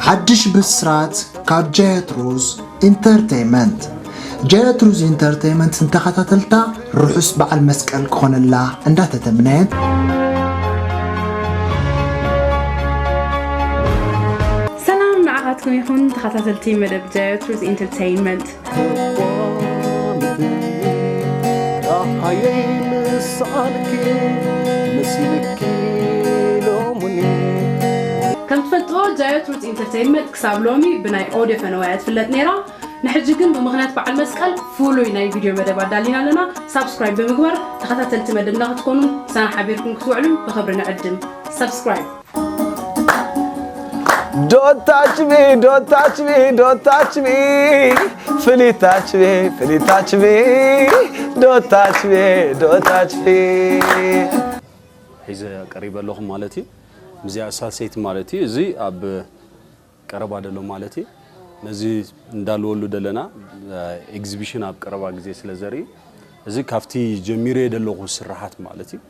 ሓድሽ ብስራት ካብ ጃየት ሩዝ ኢንተርተይመንት። ጃየት ሩዝ ኢንተርተይመንት ንተኸታተልታ ርሑስ በዓል መስቀል ክኾነላ እንዳተተምነየት። ሰላም ንዓኻትኩም ይኹን ተኸታተልቲ መደብ ጃየት ሩዝ ኢንተርተይመንት። ራሃየይ ምስኣልኪ መሲልኪ ሎሙኒ ከም ትፈልጥዎ ጃየት ሩዝ ኢንተርተይመንት ክሳብ ሎሚ ብናይ ኦዲዮ ፈነወያ ትፍለጥ ነይራ። ንሕጂ ግን ብምኽንያት በዓል መስቀል ፍሉይ ናይ ቪድዮ መደብ ኣዳሊና ኣለና። ሳብስክራይብ ብምግባር ተኸታተልቲ መደብና ክትኮኑ ምሳና ሓቢርኩም ክትውዕሉ ብኽብሪ ንዕድም። ሳብስክራይብ Don't touch me, don't touch me, don't touch me. ፍሊ ታች ሚ ፍሊ ታች ሚ። Don't touch me, don't touch me. ሒዘ ቀሪበ ኣለኹ ማለት እዩ። ምስዚኣ ሳሴት ማለት እዩ። እዚ ኣብ ቀረባ ደሎ ማለት እዩ። ነዚ እንዳልወሉ ደለና ኤግዚቢሽን ኣብ ቀረባ ግዜ ስለ ዘርኢ እዚ ካብቲ ጀሚረ ደለኹ ስራሓት ማለት እዩ።